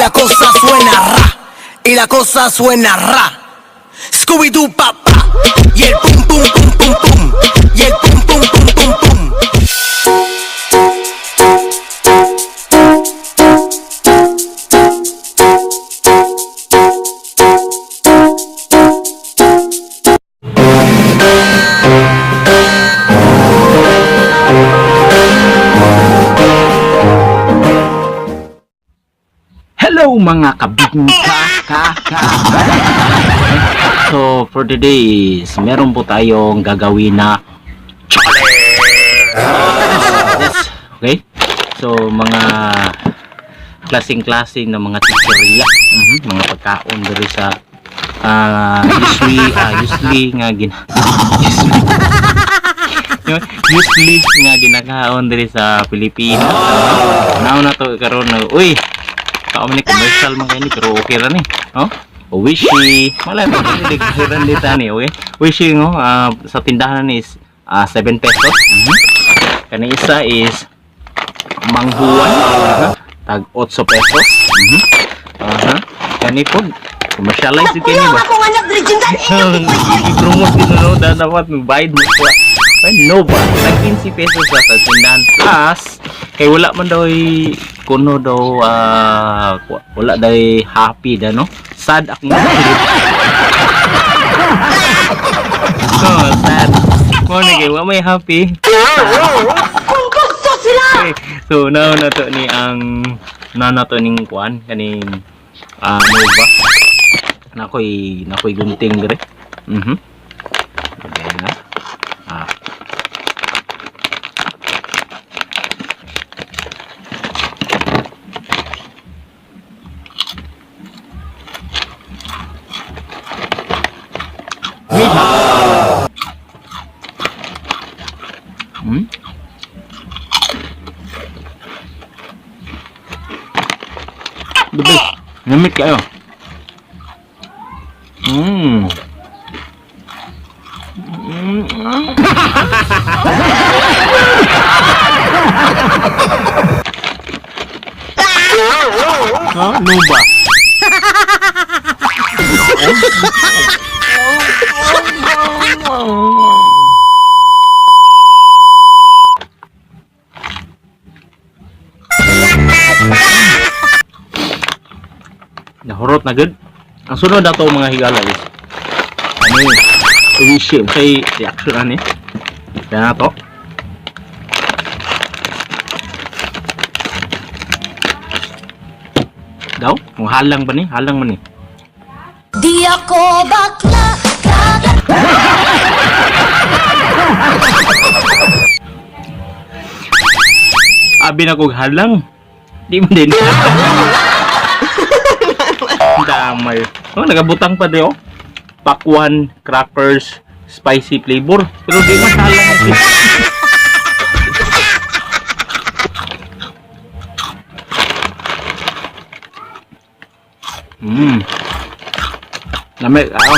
Y la cosa suena ra. Y la cosa suena ra. Scooby-Doo papá. Y el pum pum pum pum pum. Y el pum pum pum pum pum. Hello, mga kabingka ka ka. So for today is meron po tayong gagawin na challenge. Yes, okay? So mga klaseng-klase ng mga chichirya, mga pagkaon diri sa usually nga gina usually nga ginakaon diri sa Pilipinas. Now na to karon na, uy, kao man ni, commercial man kay ni, pero okay ra ni. Oh? Oishi. Wala pa dili kahiran dito ani, okay? Oishi ngo sa tindahan ni is 7 pesos. Kani isa is manghuan, tag 8 pesos. Aha. Kani po commercialize jud kini ba? Akong anak diri jindan. I-promote dito, no, dapat magbayad mo po. Ay, no ba? Tag 15 pesos sa tindahan. Plus, kay wala man daw kuno daw wala daw happy da, no? Sad akong Oh, sad. Mo na kay wa may happy. Gusto sila. Okay. So now na to ni ang na to ning kuan kaning Nova. Nakoy gunting dire. Okay na. Ah. The best. Namit kayo. Ha? No ba? Nahurot na gud. Ang sunod na to, mga higala, is ano yun? Oishi. Say reaction ani. Kaya na to. Daw, kung halang ba ni? Halang man ni. Di ako bakla. Kaka Abi na kog halang. Di mo din. Damay. Oh, nagabutang pa di oh. Pakwan, crackers, spicy flavor. Pero di man halang. Lami, ah.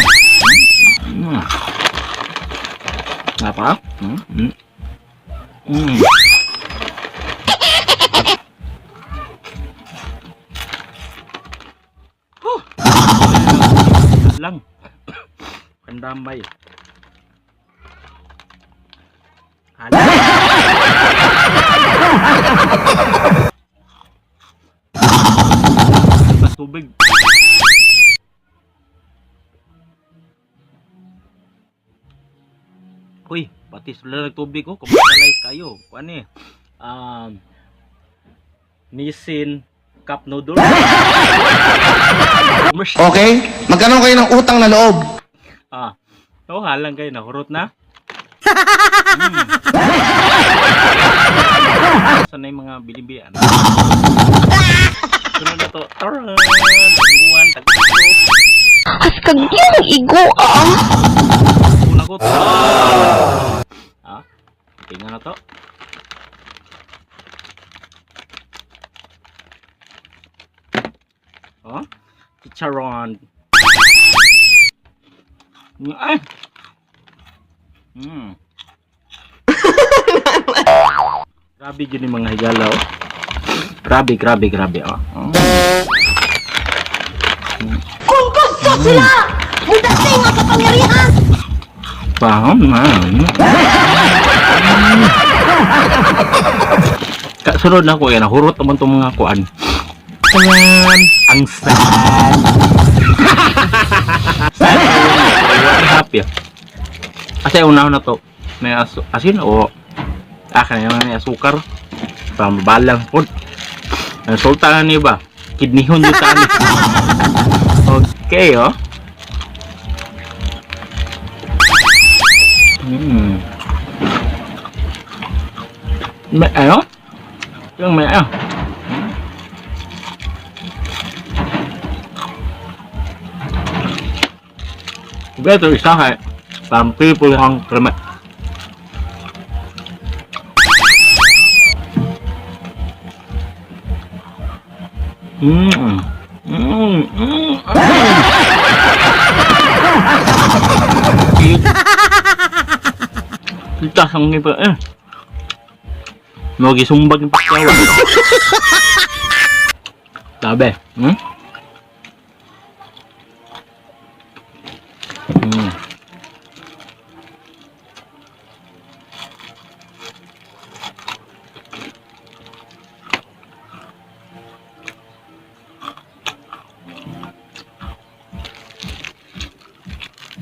Apa? Lang. Kandamay. Hala. Mas tubig. Uy, pati sila nagtubig ko, commercialize kayo. Kuan eh. Nissin Cup Noodle. Commercial. Okay? Magkaroon kayo ng utang na loob. Ah. Oh, halang kayo, nahurot na. Sana yung mga bilibian. Sunod na to. Taran! Tagbuwan, tagbuwan. As kag igo ah. Una ko to. Ah, tingnan na to. Oh, chicharon. Ay! Grabe yun yung mga higala, oh. Grabe, grabe, grabe, oh. Oh. sila! Mudating ang kapangyarihan! Paham na. Kasunod na ko yan, hurot naman itong mga kuan. Ayan, ang sad. Sad. Happy. Kasi una na to. May asin o kanya may asukar. Para mabalance po. Ang sultan na ni ba? Kidneyhon yung tani. Okay, oh. May ano? Yung may ano? Beto isa kay parang people hang krema. Kita sang iba eh. Mo gisumbag yung pakyaw. Sabi?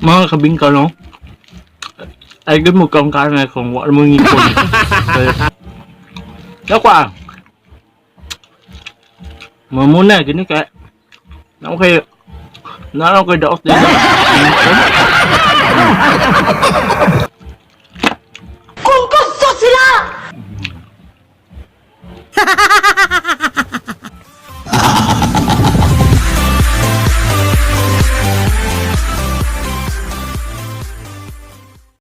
Mga kabingka, no? Ay, good mo kang kain kung wala mo ngipon. Ako ah. Mamuna, gini ka. Okay. Naroon ko'y daot dito.